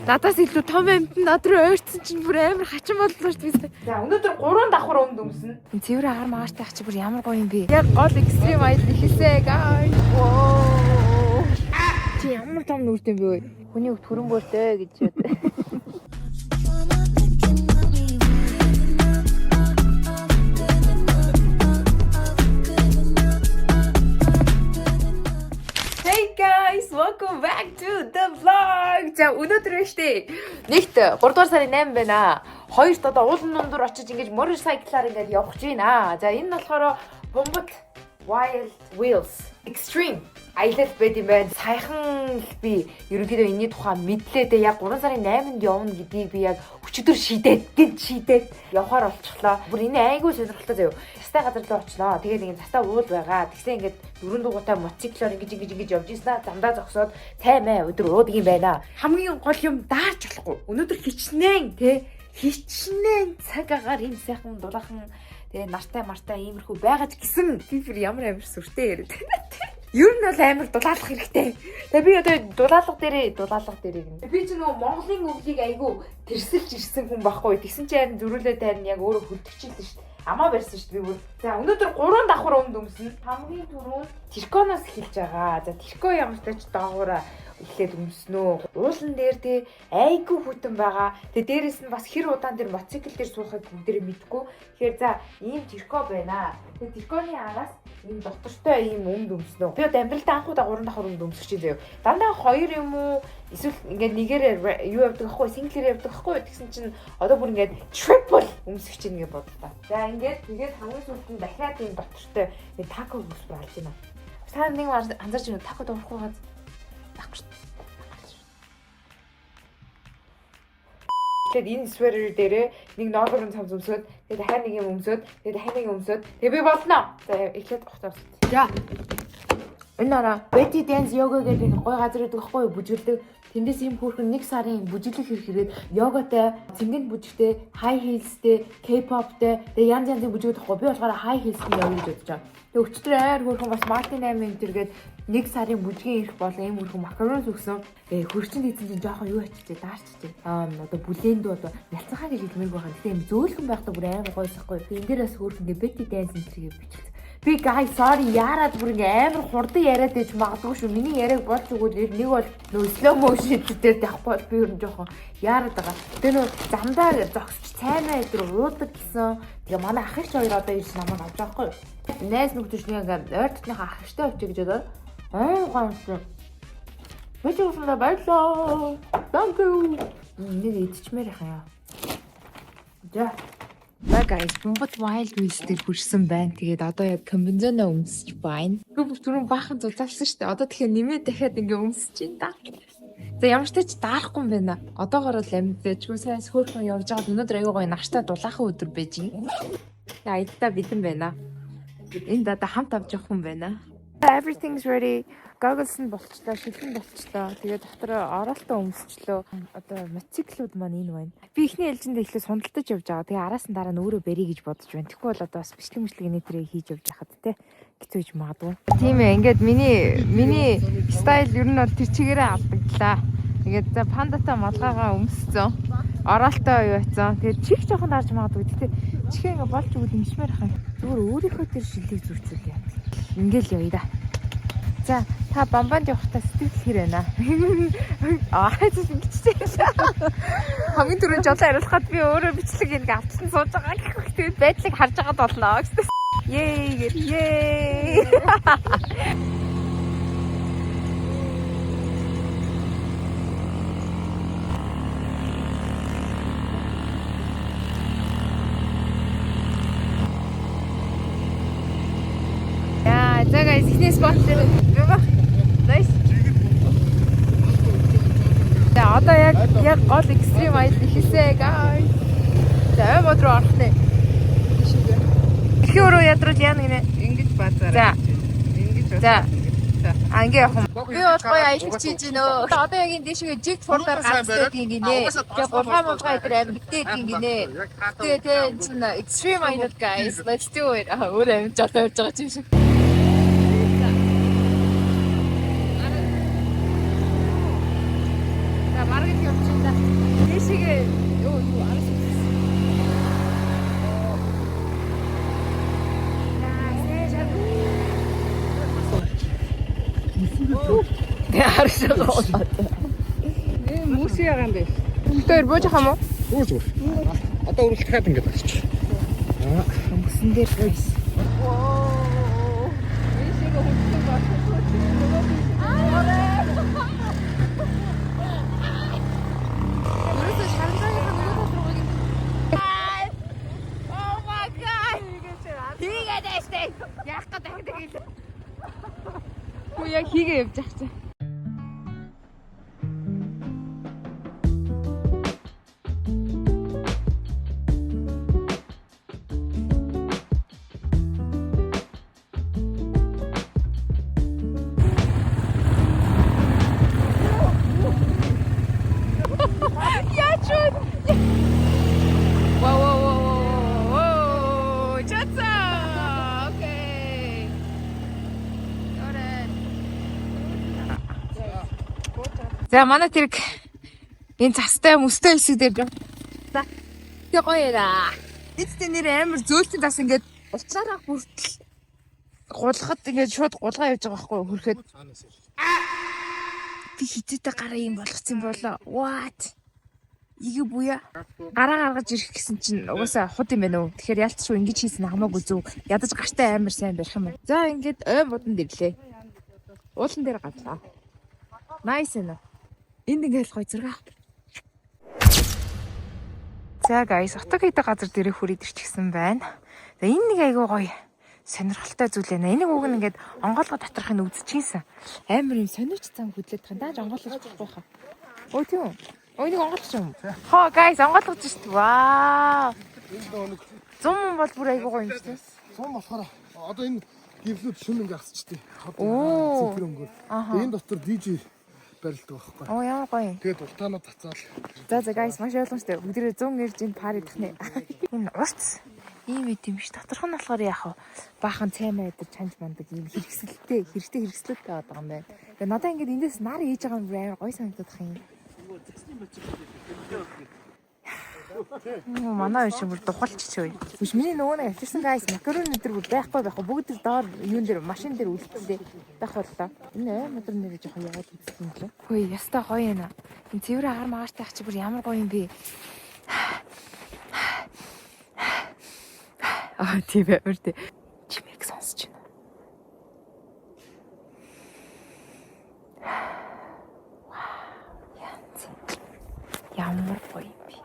Надаас илүү том амьтан над руу ойртсон чинь бүр амар хачин боллоо шүү дээ. За, өнөөдөр 3 давхар өмд өмснө. Цэвэр агаар магаартай ах чи бүр ямар гоё юм бэ? Яг гол extreme аялал эхэлсэн, guys. Wow. Чи ямар том нүртэй юм бэ? Хүний хөвгт хөрөнгөөртэй гэж юу. Hey guys, welcome back to the vlog. За, өнөөдөр байна штэ. Нэгт 3 дугаар сарын 8 байна. Хоёрт одоо уулын дундуур очиж ингэж motorcycle-аар ингэж явах гэж байна. За, энэ нь болохоор Бумбат Wild Wheels Extreme аялал байд юм байна. Саяхан л би ерөнхийдөө энэний тухай мэдлээ дээ. Яг 3 сарын 8-нд явна гэдгийг би яг өчигдөр шийдээд, гинт шийдээд явхаар болчихлоо. Бүр энэ айгүй сонирхолтой заяа. Цастай газар руу очлоо. Тэгээд ингэ цастай уул байгаа. Тэгсэн ингээд дөрөв дугуйтай мотоциклоор ингэж ингэж ингэж явж ирсэн. Замдаа зогсоод цай мэй өдөр уудаг юм байна. Хамгийн гол юм даарч болохгүй. Өнөөдөр хичнээн те хичнээн цаг агаар юм сайхан дулаахан тэгээ нартай мартай иймэрхүү байгаа ч гэсэн би бүр ямар амар сүртэй яриад байна те. Ер нь бол амар дулаалах хэрэгтэй. Тэгээ би одоо дулаалга дээрээ гэнэ. Би ч нөгөө Монголын өвлийг айгүй тэрсэлж ирсэн хүн байхгүй. Тэгсэн чи харин зөрүүлээд харин яг өөрөө хөлдөгчилсэн шүү дээ. Амаа барьсан шүү дээ би бүр. За, өнөөдөр 3 давхар өмд өмснө. Хамгийн түрүүнд триконоос эхэлж байгаа. За, трико ямартай ч доогуура эхлээд өмснөө. Уулан дээр те айгүй хүтэн байгаа. Тэгээ дээрэс нь бас хэр удаан дээр мотоцикл дээр суухыг бүгдээрээ мэдэхгүй. Тэгэхээр за, ийм трико байна. Тэгээ триконы араас ийм дотортой ийм өмд өмснөө. Би одоо амьдралдаа анх удаа 3 давхар өмд өмсөх чинь заяа. Дандаа хоёр юм уу эсвэл ингээд нэгээрээ юу явдаг ахгүй, single-ээр явдаг ахгүй. Тэгсэн чинь одоо бүр ингээд triple өмсөх чинь гэж бодлоо. За, ингээд тэгээд хамгийн сүүлд нь дахиад ийм дотортой нэг тако өмсбөр алж байна. Та нэг анзаарч байна уу? Тако дуурахгүй газ байхгүй шүү. Тэгэхээр энэ sweater дээрээ нэг ноогорон цамц өмсөөд, тэгээд дахиад нэг юм өмсөөд, тэгээд дахиад нэг юм өмсөөд, тэгээд би болно. За, эхлээд ухтаа. За. Энэ араа Betty Dance Yoga гэдэг нэг гой газар байдаг байхгүй юу? Бүжиглдэг. Тэндээс ийм хөөрхөн нэг сарын бүжиглэх хэрэг хэрэгэд йогатай, цэнгэнд бүжигтэй, high heels-тэй, K-pop-тэй, тэгээ янз янзын бүжиглэх байхгүй. Би болохоор high heels-тэй явъя гэж бодож байгаа. Тэгээ өчтөр айр хөөрхөн бас Martin 8 энэ төргээд нэг сарын бүжгийн ирэх болон ийм хөөрхөн макарон өгсөн. Тэгээ хөрчин хийсэн чинь жоохон юу ачижээ, даарчижээ. Аа, одоо бүлээндүү одоо ялцахаа гэж хэлмээр байгаа. Тэгээ ийм зөөлхөн байхдаа бүр амар гоёсахгүй. Тэгээ энэ дээр бас хөөрхөн ингээ Betty Dance энэ төргээ бичлээ. Би, guys, sorry, яарад бүр ингээ амар хурдан яриад байж магадгүй шүү. Миний яриаг болж өгвөл нэг бол нөө slow motion дээр тавихгүй бол би ер нь жоохон яарад байгаа. Тэгээ нөө замдаа зогсож цаймаа өдр уудаг гэсэн. Тэгээ манай ах эгч хоёр одоо ирж намайг авч байгаа байхгүй юу? Найз нөхдөж нэг ингээ ойр дотныхоо ах эгчтэй очие гэж бодоод аа гоё юм. Мэдээ усандаа баярлаа. Thank you. Нэг идчихмээр их юм. За. За guys, Бумбат Wild Wheels дээр хүрсэн байна. Тэгээд одоо яг комбинезоноо өмсөж байна. Би бүр түрүүн баахан зузаалсан шүү дээ. Одоо тэгэхээр нэмээ дахиад ингээ өмсөж байна да. За, ямар ч тач даарахгүй юм байна. Одоогоор л амьдэжгүй сайн хөөрхөн явж байгаад өнөөдөр аюу гоё нартай дулаахан өдөр байж гин. Тэгээ аялдаа бэлэн байна. Энд одоо хамт авч явах хүн байна. Everything's ready. Goggles нь болчлоо, шилэн болчлоо. Тэгээ дотор оролтоо өмсчлөө. Одоо мотоциклууд маань энэ байна. Би эхний ээлжиндээ эхлээд сундалтаж явж байгаа. Тэгээ араас нь дараа нь өөрөө барья гэж бодож байна. Тэгэхгүй бол одоо бас бичлэг мичлэг нэтэрээ хийж явж хахад те хэцүү гэж магадгүй. Тийм ээ, ингээд миний style ер нь бол тэр чигээрээ алдагдлаа. Тэгээд за, пандата малгайгаа өмссөн. Оролтоо юу яцсан. Тэгээд чих жоохон дарж магадгүй. Гэтэ чихээ ингээ болж өгвөл ингэшмээр ах юм. Зүгээр өөрийнхөө тэр шилийг зүүчүүл яа. Ингээл явъя да. За, та бамбанд явахдаа сэтгэл хэр байна? Аа, ингэчтэй. Хамгийн түрүүнд жолоо хариулахад би өөрөө бичлэг ингээ автсан сууж байгаа гэх. Тэгээд байдлыг харж байгаад болно гэсэн. Yay гэр yay. Яа, за guys, эхний spot дээр юм. Nice. За, одоо яг гол extreme аялал эхэлсэн, guys. За, ой мод руу орох нэ. Тийшээ. Эрхийн өрөө ядрал яана гинэ. Ингэж базаараа. За. Ингэж За. За. А, ингээ явах юм. Би бол гоё аялах хийж гинөө. Одоо яг энэ дэшигээ жиг фурдаар ганцтай гэдэг гинэ. Тэгээ гулгай мулгай дээр амар хиттэй гэдэг гинэ. Тэгээ энэ чинь extreme аялал, guys. Let's do it. А, өөр амж жолоо явж байгаа юм шиг. За, бараг л явчихна. байгаа болоо. Ээ мүс ягаан бэ? Тэр бууж хам уу? Зүгээр зүгээр. Одоо өргөл дахиад ингэж авчих. Өмсөн дээр guys. Ерөөсөө шаранзаагийнхаа нөгөө тал руу ингэ. Oh my God. Хийгээд байштай. Яах гээд дахиад хийлээ. Хүү яг хийгээ явж байгаа чи. Яа ч вэ? Вау вау вау вау. Чаца. Окей. Орой. За манай тэрэг энэ цастай мөстэй хэсэг дээр жоо. За. Тэг гоё яра. Эцтэй нэр амар зөөлтөн тас ингээд уцаараа хүртэл гулгахад ингээд шууд гулгаа явж байгаа байхгүй юу, хөрхэд. Би хизээтэй гараа юм болгоцсон болоо. What? Игэ буяа. Гараа гаргаж ирэх гэсэн чинь угаасаа худ юм байна уу? Тэгэхээр ялцгүй ингэж хийсэн нь хамаагүй зөв. Ядаж гартай амар сайн барих юм байна. За ингээд ой модонд ирлээ. Уулан дээр гарлаа. Nice нэ. Энд ингээл гоё зураг. За guys, отог хийдэг газар дээрээ хүрээд ирчихсэн байна. За энэ нэг айгуу гоё сонирхолтой зүйл байна. Энийг уг нь ингээд онгоолгоо доторх нь үзчихсэн. Амар юм сониуч зам хөдлөд тах. Дааж онгойлгож болохгүй хаа. Өө тийм үү? Өө энийг онгойлгож юм. Хоо guys, онгойлгож шүү дээ. Вау. Энэ нөгөө нэг Зум юм бол бүр айгуу гоё юм шүү дээ. сум болохоор одоо энэ гівлүүд шүн ингээ асчтээ. Оо. Цэнхэр өнгөөр. Тэгээ энэ дотор DJ барилдаг байхгүй. Оо ямар гоё юм. Тэгээд ултаанууд татаал. За за guys маш ойлгомжтой. Бүгдээрээ 100 ирж энэ пари идэх нэ. Энэ урц ийм эд юм биш. Доторх нь болохоор яах вэ? Баахан цаймаа идэж чанж мандаг ийм хэрэгсэлтэй, хэрэгтэй хэрэгслэлтэй байгаа юм байна. Тэгээ надаа ингээд эндээс нар ээж байгаа юм бүр амар гоё санагдах юм. Манай хоёр шиг бүр духалч чив. Биш миний нөгөө нэг авчирсан guys макарон өдр бүр байхгүй байхгүй бүгд тэр доор юун дээр машин дээр үлдсэн байх боллоо. Энэ ой модөр нэр жоохон яваад үзсэн юм лээ. Хөөе яста гоё юм аа. Энэ цэвэр агаар магаартай ах чи бүр ямар гоё юм бэ? Аа тийм амар тий. Чимээг сонсож байна. Вау, янз. Ямар гоё юм бэ?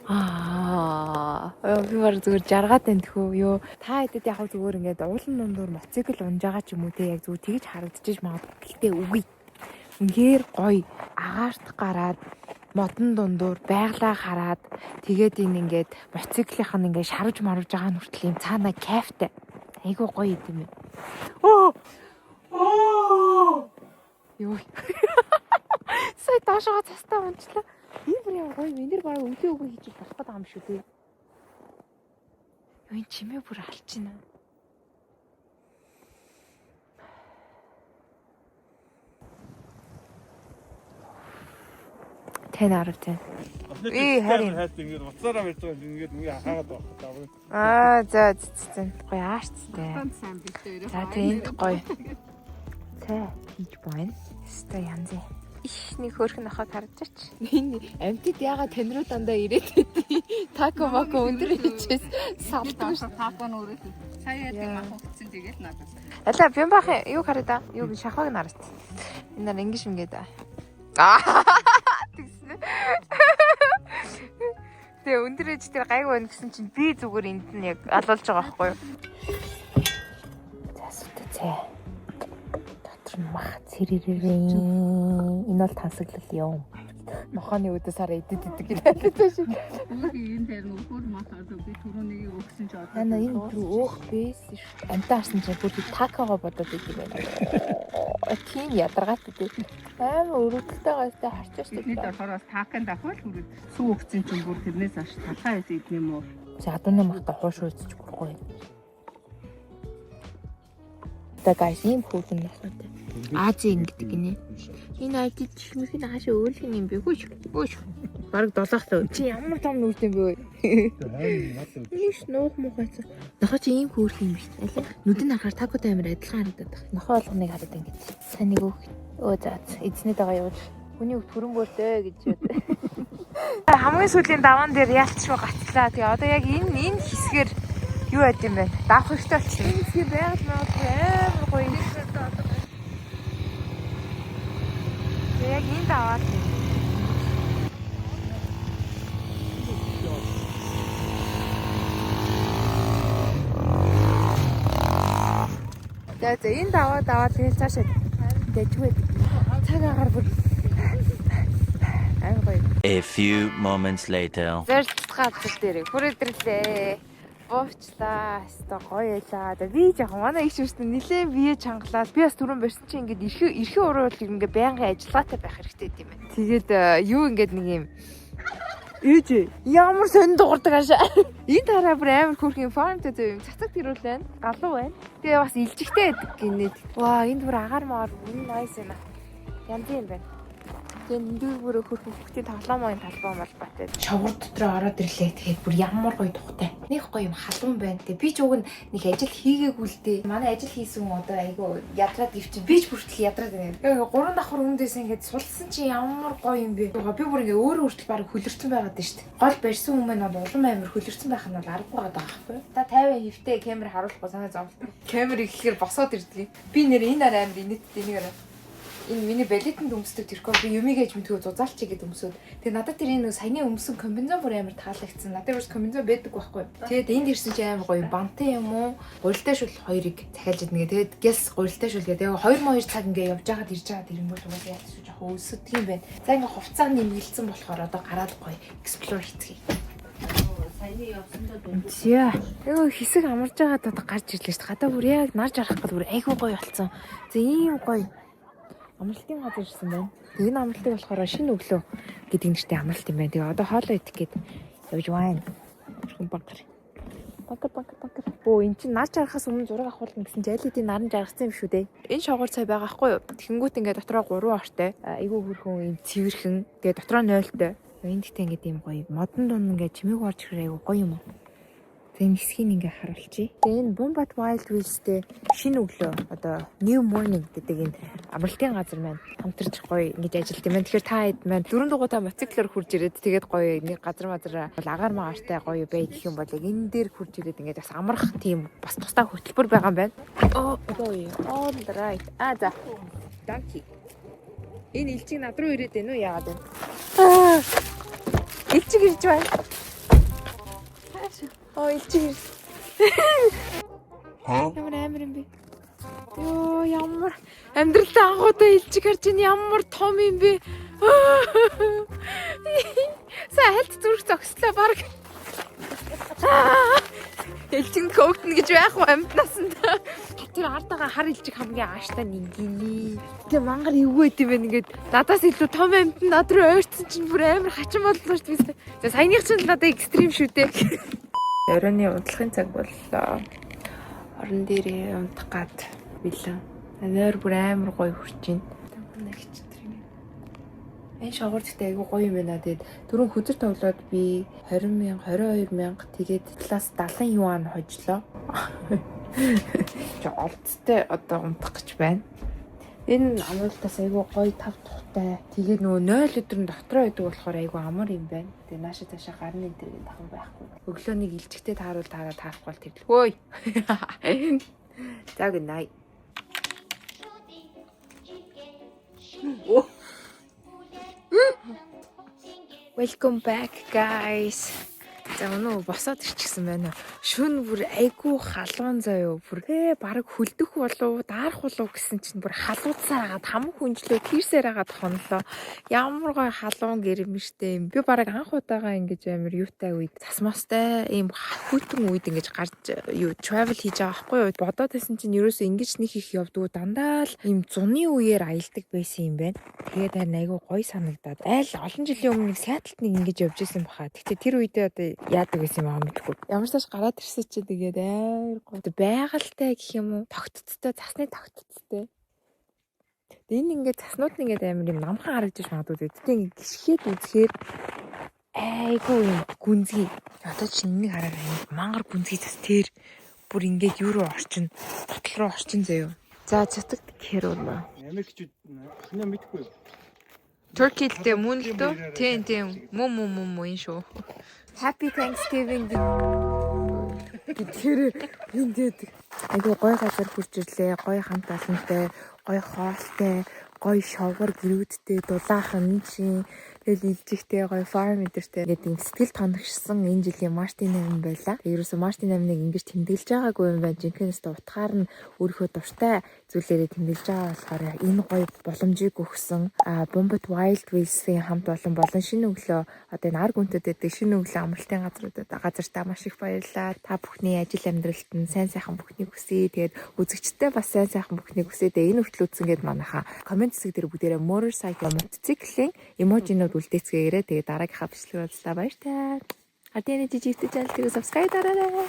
Аа, би бар зүгээр жаргаад байна тхүү. Йоо, та хэдэд яг хөө зүгээр ингээд уулан дундуур мотоцикл унж байгаа ч юм уу те яг зүгээр тэгж харагдчихэж магадгүй. Гэхдээ үгүй. Үнэхээр гоё. Агаарт гараад модон дундуур байглаа хараад тэгээд энэ ингээд мотоциклийнх нь ингээд шарвж марвж байгаа нь хүртэл юм цаана кайфтай. Айгуу гоё юм ээ. Оо. Оо. Йоо. Сая доошоо цастаа унчлаа. Энэ бүр ямар гоё юм. Энэ дэр бараг өглөө өгөө хийж болох гэдэг юм шүү дээ. Юу энэ чимээ бүр алчина. Тэн арав тэн. Ээ, харин. Хайт ингээд уцаараа барьж байгаа ингээд ингээ хаагаад байгаа. Аа за за за. Гоё аарцтай. Сайн бэлдээ. За тэг энд гоё. Цай хийж байна. Өстой янз юм. Их нэг хөөрхөн нохойг харж ач. Энэ амьтад яга тань руу дандаа ирээд байдیں۔ Тако мако өндөр хийчээс салдгүй шүү. Тако нүрээ. Сая яадаг мах өгсөн тэгэл надад. Алаа бямбах юу хараа да? Юу шахваг нараст. Энэ нар ингэж ингээд. Аа тэгсэн. Тэгээ өндөр ээж тэр гайгүй байна гэсэн чинь би зүгээр энд нь яг алуулж байгаа байхгүй юу? За сүтэ цай. Дотор нь мах цэрэрэрээ. Энэ бол тансаглал юм. Нохооны өдөөс хараа идэд идэг гэдэг шиг. Үгүй энэ дээр нөхөр мах одоо би түрүү нэгийг өгсөн чи одоо. Ана энэ бүр өөх бэс шүү. Амтаа харсан чинь бүр такого бодоод идэв байна. Тийм ядаргаатай тий. Амар өрөвдөлтэй гайтай харчаа шүү Бидний дээ. болохоор бас такын дахвал хүрээд сүү өгсөн чинь бүр тэрнээс хойш талхаа яс идэх юм уу? Адууны махта хууш үзэж бүргүй. За guys, ийм хөөрхөн нохойтой. Азийн гэдэг гинэ. Энэ айдид чихмэх нь хаашаа өөлөх юм бэ? Хөөш. Хөөш. Бараг долоохтой. Чи ямар том нүрт юм бэ? Ийш нуух муухайцсан. Нохой чи ийм хөөрхөн юм биш. Алей. Нүдэн харахаар такотой амар адилхан харагдаад байна. Нохой болгоныг хараад ингэж. Сайн нэг өөх Өө за эзний дагаа явуул. Хүний үг төрөнгөөртэй гэж юу. Хамгийн сүүлийн даваан дээр ялцшгүй гацлаа. Тэгээ одоо яг энэ хэсгээр юу яд юм бэ? Давах хэрэгтэй болчихсон. Энэ хэсгээр байгаль магадгүй амар гоё. Тэгээ яг энэ даваад. За за энэ даваа даваад тэгэл цаашаа дэжгүй. Цаг агаар бүр амар гоё. A few moments later. Зорилттой газар дээр хүрээд ирлээ. Буувчлаа. Хэвээ гоё ялаа. Тэгээ би жоохон манай их шүрсэн нилээ бие чангалаад би бас түрүүн барьсан чинь ингээд эрхэн уруу бол ингээд байнгын ажиллагаатай байх хэрэгтэй юм байна. Тэгээд юу ингээд нэг юм Ээж ямар сонин дуурдаг аашаа. Энэ тараа бүр амар хөөрхөн farm тай зөв юм. Цацаг тэрүүл байна. Галуу байна. Тэгээ бас илжигтэй байдаг гинэ. Ваа энд бүр агаар маар үнэн nice юм аа. Янз юм байна. Тэгээ эндүүр бүр хөөрхөн хүүхдийн тоглоомын талбай малбайтай. Шовгор дотроо ороод ирлээ. Тэгээд бүр ямар гоё тухтай. Нэг гоё юм халуун байна. Тэгээ би ч уг нь нэг ажил хийгээгүй л дээ. Манай ажил хийсэн хүн одоо айгүй ядраад ивчин. Би ч бүртэл ядраад байна. Яг гурван давхар өмнөдөөс ингээд сулсан чи ямар гоё юм бэ. Би бүр ингээд өөрөө хүртэл баг хөлөрцөн байгаад байна шүү дээ. Гол барьсан хүмүүс нь бол улам амар хөлөрцөн байх нь бол аргагүй байгаа байхгүй. Та 50 хэвтэй камер харуулахгүй санаа зовлоо. Камер ихлэхээр босоод ирдэг. Би нэр энэ арай амар инээдтэй нэг арай энэ миний балетэнд өмсдөг тэрхүү би юмыг ээж мэдгүй зузаалчи гэд өмсөд. Тэгээ надад тэр энэ саяны өмсөн комбинзон бүр амар таалагдсан. Надад бүр комбинзон байдаг байхгүй. Тэгээд энд ирсэн чи амар гоё бантан юм уу? Гурилтай шүл хоёрыг захиалж идэнэ. Тэгээд гялс гурилтай шүл гэдэг. Тэгээ 2 2 цаг ингээ явж байгаад ирж байгаад ирэнгүүт угаасаа ялч жоохон өлсөдөг юм байна. За ингээ хувцаа нэмгэлцсэн болохоор одоо гараад гоё explore хийцгээе. Саяны явсандаа дунд За. Өө хэсэг амарж байгаад одоо гарч ирлээ шүү дээ. Гадаа бүр яг нар жаргах гал бүр айгүй гоё болцсон. За ийм гоё амралтын газар ирсэн байна. Тэгээ энэ амралтыг болохоор шинэ өглөө гэдэг нэртэй амралт юм байна. Тэгээ одоо хоолоо идэх гээд явж байна. Хүн банкар. Банкар банкар банкар. Өө эн чинь нар жаргахаас өмнө зураг авахулна гэсэн чинь аль хэдийн наран жаргацсан юм шүү дээ. Энэ шогоор цай байгаа хгүй юу? Тэнгүүт ингээд дотроо 3 ортой. Айгүй хөрхөн юм цэвэрхэн. Тэгээ дотроо 0-той. Энд гэхдээ ингээд ийм гоё модон дунд ингээд чимээг орж ирэхээр айгүй гоё юм уу? Тэгээ энэ хэсгийг ингээ харуулчих. Тэгээ энэ Bumbat Wild Wheels-тэй шинэ өглөө одоо New Morning гэдэг энэ амралтын газар маань хамтарч гоё ингэж ажилт юм байна. Тэгэхээр та хэд маань дөрөв дугуйтай мотоциклоор хурж ирээд тэгээд гоё нэг газар мазар бол агаар магаартай гоё бай гэх юм бол яг энэ дээр хурж ирээд ингэж бас амрах тийм бас тусдаа хөтөлбөр байгаа юм байна. Оо гоё. All right. А за. Donkey. Энэ илчиг над руу ирээд байна уу яагаад вэ? Аа. Илчиг ирж байна. Оо илчиг ирсэн. Ямар амар юм бэ? Йоо ямар амьдралдаа анхудаа илчиг харж байна. Ямар том юм бэ? Сая хальт зүрх зогслоо баг. Илчинд хөөгдөнө гэж байх уу амьтнаас нь. Тэр ард байгаа хар илчиг хамгийн ааштай нэнгиний. Тэгээ мангар эвгүй байт юм байна ингээд надаас илүү том амьтан над руу ойртсон чинь бүр амар хачин боллоо шүү дээ. За саяных чинь л надад extreme шүү дээ. Оройн унтлахын цаг боллоо. Орон дээрээ унтах гад бэлэн. Нойр бүр амар гоё хүрч байна. Тамхи хичтэр юм. Энэ шогоор гэхдээ айгүй гоё юм байна. Тэгээд түрүүн хөзөр тоглоод би 20 мянга, 22 мянга тэгээд талаас 70 юан хожлоо. Чи олдтой одоо унтах гэж байна. Энэ амралтаас айгүй гоё тав тухтай. Тэгээд нөгөө 0 өдөр нь дотроо байдаг болохоор айгүй амар юм байна. Тэгээд нааша цаашаа гарны энэ төр гэдэг ах байхгүй. Өглөө нэг илчгтэй тааруул таараа таарахгүй л тэглэх. Хөөй. За good night. Welcome back guys. За өнөө босоод ирчихсэн байна. Шөнө бүр айгүй халуун заяо. Бүр бараг хөлдөх болов, даарах болов гэсэн чинь бүр халуудсаар агаад хамаг хүнжлөө тийрсээр агаад хонлоо. Ямар гоё халуун гэрмэртэй юм. Би бараг анх удаага ингэж амар юутай үед засмостой ийм хүйтэн үед ингэж гарч юу travel хийж байгаа байхгүй юу? Бодоод байсан чинь ерөөсөө ингэж нэг их явдгүү дандаа л ийм зуны үеэр аялдаг байсан юм байна. Тэгээд харин айгүй гоё санагдаад. Айл олон жилийн өмнө нэг Сиэтлд нэг ингэж явж исэн баха. Гэтэ тэр үедээ одоо яадаг байсан юм аа мэдэхгүй. Ямар ч тааш гараад ирсэн чинь тэгээд амар гоё. Байгальтай гэх юм уу? Тогтцтой, засны тогтцтой. Тэгээд энэ ингээд заснууд нь ингээд амар юм намхан харагдаж магадгүй. Гэтэ ингээд гიშгээд үзэхээр айгүй юм гүнзгий. Одоо чи энийг хараарай. Мангар гүнзгий зас тэр бүр ингээд юу руу орчин, дотол руу орчин заяо. За, цутагт гэхэр болоо. Америкчууд хинэ мэдхгүй юу? Turkey л дээ, мөн л дөө. Тийм. Мөн мөн мөн мөн энэ шүү. Happy Thanksgiving гэхээр энд дэдэг. Айгуу гой газар хүрч ирлээ. Гой хамт олонтой, гой хоолтой, гой шовгор гэрүүдтэй, дулаахан чинь тэгэл илжихтэй, гой farm эдэртэй. Ингээд юм сэтгэл тоногшсон энэ жилийн Мартын 8 байла. Тэгээ ерөөсө Мартын 8-ыг ингэж тэмдэглэж байгаагүй юм байна. Жинхэнэ өстө утгаар нь өөрийнхөө дуртай зүйлээрээ тэмдэглэж байгаа болохоор энэ гоё боломжийг өгсөн Bumbat Wild Wheels-ийн хамт олон болон шинэ өглөө, одоо энэ арг үнтэд байдаг шинэ өглөө амралтын газруудад газартаа маш их баярлалаа. Та бүхний ажил амьдралд нь сайн сайхан бүхнийг хүсье. Тэгээд үзэгчтэй бас сайн сайхан бүхнийг хүсье. Тэгээд энэ хүртэл үзсэн гээд манайхаа comment хэсэг дээр бүгдээрээ motorcycle, мотоциклийн emoji нууд үлдээцгээгээрэй. Тэгээд дараагийнхаа бичлэгээр уулзлаа. Баяртай. Ардны жижиг channel дээр subscribe дараарай.